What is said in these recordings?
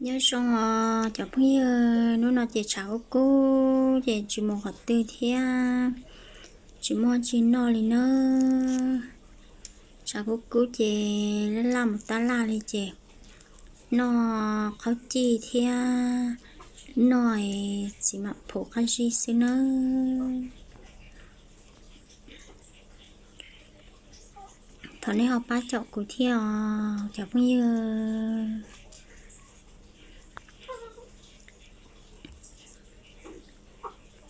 Nyob zoo os cov phooj ywg, hnub no ces tshav kub kub ces tsis mus qhov twg thiab, tsis muaj tsi noj li nawb. Tshav kub kub ces laj laj mus tab laj li ces noj qhaub cij thiab noj txiv mam phuv qab zib xwb nawb. Thov nej ho pab caum kuv thiab os cov phooj ywg.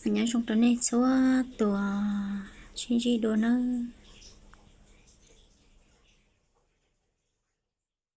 Nyob zoo rau nej txhua tus, sib ntsib dua nawb.